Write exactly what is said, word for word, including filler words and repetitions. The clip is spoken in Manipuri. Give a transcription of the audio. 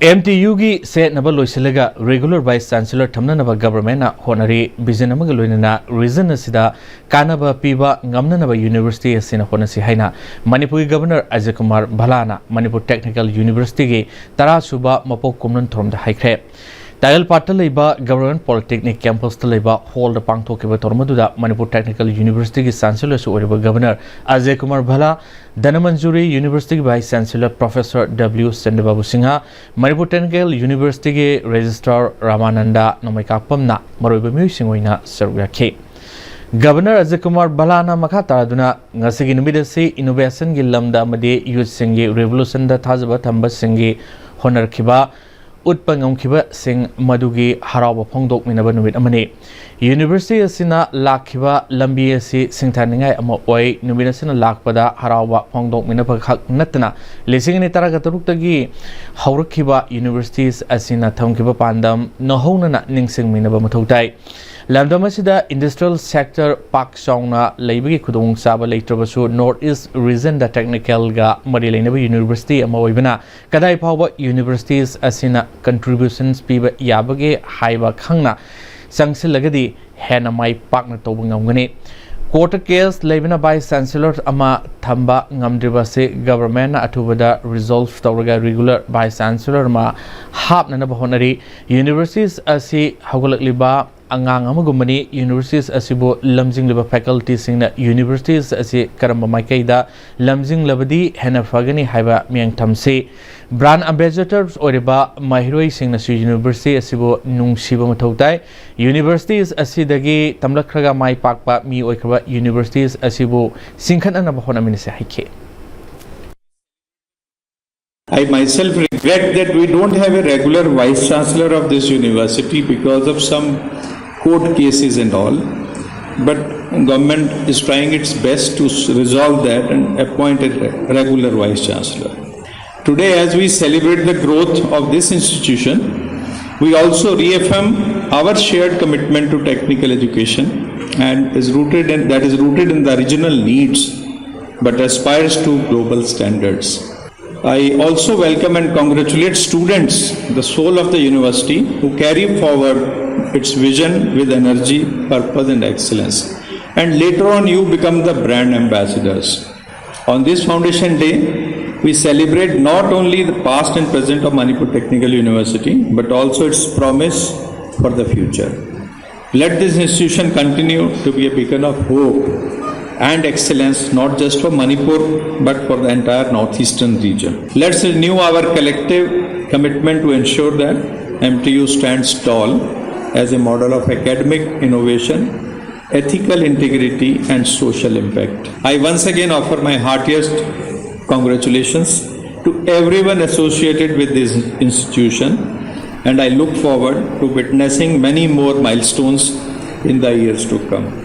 ꯑꯦꯝ ꯇꯤ ꯌꯨꯒꯤ ꯁꯦꯠꯅꯕ ꯂꯣꯏꯁꯤꯜꯂꯒ regular vice chancellor ꯊꯝꯅꯅꯕ governmentꯅ ꯍꯣꯠꯅꯔꯤ꯫ Vision ꯑꯃꯒ ꯂꯣꯏꯅꯅ region ꯑꯁꯤꯗ ꯀꯥꯟꯅꯕ ꯄꯤꯕ ꯉꯝꯅꯅꯕ university ꯑꯁꯤꯅ ꯍꯣꯠꯅꯁꯤ ꯍꯥꯏꯅ ꯃꯅꯤꯄꯨꯔꯒꯤ Governor ꯑꯖꯌ ꯀꯨꯃꯥꯔ ꯚꯜꯂꯥꯅ ꯃꯅꯤꯄꯨꯔ Technical Universityꯒꯤ ꯇꯔꯥ ꯁꯨꯕ ꯃꯄꯣꯛ ꯀꯨꯝꯑꯣꯟ ꯊꯧꯔꯝꯗ ꯍꯥꯏꯈ꯭ꯔꯦ꯫ ꯇꯥꯌꯦꯜꯄꯥꯠꯇ ꯂꯩꯕ Government Polytechnic Campusꯇ ꯂꯩꯕ hallꯗ ꯄꯥꯡꯊꯣꯛꯈꯤꯕ ꯊꯧꯔꯝ ꯑꯗꯨꯗ ꯃꯅꯤꯄꯨꯔ Technical Universityꯒꯤ Chancellorꯁꯨ ꯑꯣꯏꯔꯤꯕ Governor Ajay Kumar ꯚꯜꯂꯥ, Dhanamanjuri Universityꯒꯤ Vice Chancellor Professor W ꯁꯟꯗ꯭ꯔꯕꯥꯕꯨ Singh, Manipur Technical Universityꯒꯤ Registrar Ramanand ꯅꯣꯡꯃꯩꯀꯥꯛꯄꯝꯅ ꯃꯔꯨꯑꯣꯏꯕ ꯃꯤꯑꯣꯏꯁꯤꯡ ꯑꯣꯏꯅ ꯁꯔꯨꯛ ꯌꯥꯈꯤ꯫ Governor ꯑꯖꯌ ꯀꯨꯃꯥꯔ ꯚꯜꯂꯥꯅ ꯃꯈꯥ ꯇꯥꯔꯗꯨꯅ ꯉꯁꯤꯒꯤ ꯅꯨꯃꯤꯠ ꯑꯁꯤ innovationꯒꯤ ꯂꯝꯗ ꯑꯃꯗꯤ youthꯁꯤꯡꯒꯤ revolutionꯗ ꯊꯥꯖꯕ ꯊꯝꯕꯁꯤꯡꯒꯤ ꯍꯣꯠꯅꯔꯛꯈꯤꯕ ꯎꯠꯄ ꯉꯝꯈꯤꯕꯁꯤꯡ ꯃꯗꯨꯒꯤ ꯍꯔꯥꯎꯕ ꯐꯣꯡꯗꯣꯛꯃꯤꯟꯅꯕ ꯅꯨꯃꯤꯠ ꯑꯃꯅꯤ꯫ University ꯑꯁꯤꯅ ꯂꯥꯛꯈꯤꯕ ꯂꯝꯕꯤ ꯑꯁꯤ ꯁꯤꯡꯊꯥꯅꯤꯡꯉꯥꯏ ꯑꯃ ꯑꯣꯏ꯫ ꯅꯨꯃꯤꯠ ꯑꯁꯤꯅ ꯂꯥꯛꯄꯗ ꯍꯔꯥꯎꯕ ꯐꯣꯡꯗꯣꯛꯃꯤꯟꯅꯕ ꯈꯛ ꯅꯠꯇꯅ ꯂꯤꯁꯤꯡ ꯑꯅꯤ ꯇꯔꯥꯒ ꯇꯔꯨꯛꯇꯒꯤ ꯍꯧꯔꯛꯈꯤꯕ universities ꯑꯁꯤꯅ ꯊꯝꯈꯤꯕ ꯄꯥꯟꯗꯝ ꯅꯧꯍꯧꯅꯅ ꯅꯤꯡꯁꯤꯡꯃꯤꯟꯅꯕ ꯃꯊꯧ ꯇꯥꯏ꯫ ꯂꯝꯗꯝ ꯑꯁꯤꯗ industrial sector ꯄꯥꯛ ꯆꯥꯎꯅ ꯂꯩꯕꯒꯤ ꯈꯨꯗꯣꯡꯆꯥꯕ ꯂꯩꯇ꯭ꯔꯕꯁꯨ North East regionꯗ technicalꯒ ꯃꯔꯤ ꯂꯩꯅꯕ university ꯑꯃ ꯑꯣꯏꯕꯅ ꯀꯗꯥꯏ ꯐꯥꯎꯕ universities ꯑꯁꯤꯅ contributions ꯄꯤꯕ ꯌꯥꯕꯒꯦ ꯍꯥꯏꯕ ꯈꯪꯅ ꯆꯪꯁꯤꯜꯂꯒꯗꯤ ꯍꯦꯟꯅ ꯃꯥꯏ ꯄꯥꯛꯅ ꯇꯧꯕ ꯉꯝꯒꯅꯤ꯫ Courtꯇ case ꯂꯩꯕꯅ Vice Chancellor ꯑꯃ ꯊꯝꯕ ꯉꯝꯗ꯭ꯔꯤꯕ ꯑꯁꯤ governmentꯅ ꯑꯊꯨꯕꯗ resolve ꯇꯧꯔꯒ regular Vice Chancellor ꯑꯃ ꯍꯥꯞꯅꯅꯕ ꯍꯣꯠꯅꯔꯤ꯫ Universities ꯑꯁꯤ ꯍꯧꯒꯠꯂꯛꯂꯤꯕ ꯑꯉꯥꯡ ꯑꯃꯒꯨꯝꯕꯅꯤ꯫ Universities ꯑꯁꯤꯕꯨ ꯂꯝꯖꯤꯡꯂꯤꯕ facultyꯁꯤꯡꯅ universities ꯑꯁꯤ ꯀꯔꯝꯕ ꯃꯥꯏꯀꯩꯗ ꯂꯝꯖꯤꯡꯂꯕꯗꯤ ꯍꯦꯟꯅ ꯐꯒꯅꯤ ꯍꯥꯏꯕ ꯃꯤꯠꯌꯦꯡ ꯊꯝꯁꯤ꯫ Brand ambassadors ꯑꯣꯏꯔꯤꯕ ꯃꯍꯩꯔꯣꯏꯁꯤꯡꯅꯁꯨ university ꯑꯁꯤꯕꯨ ꯅꯨꯡꯁꯤꯕ ꯃꯊꯧ ꯇꯥꯏ꯫ Universities ꯑꯁꯤꯗꯒꯤ ꯇꯝꯂꯛꯈ꯭ꯔꯒ ꯃꯥꯏ ꯄꯥꯛꯄ ꯃꯤ ꯑꯣꯏꯈ꯭ꯔꯕ universities ꯑꯁꯤꯕꯨ ꯆꯤꯡꯈꯠꯅꯅꯕ ꯍꯣꯠꯅꯃꯤꯟꯅꯁꯤ ꯍꯥꯏꯈꯤ꯫ I myself regret that we don't have a regular vice chancellor of this university because of some court cases and all. But government is trying its best to s- resolve that and appoint a re- regular vice chancellor. Today, as we celebrate the growth of this institution, we also reaffirm our shared commitment to technical education and is rooted in, that is rooted in the regional needs but aspires to global standards. I also welcome and congratulate students, the soul of the university, who carry forward its vision with energy, purpose, and excellence. And later on, you become the brand ambassadors. On this foundation day, we celebrate not only the past and present of Manipur Technical University, but also its promise for the future. Let this institution continue to be a beacon of hope and excellence, not just for Manipur, but for the entire northeastern region. Let's renew our collective commitment to ensure that M T U stands tall as a model of academic innovation, ethical integrity, and social impact. I once again offer my heartiest congratulations to everyone associated with this institution, and I look forward to witnessing many more milestones in the years to come.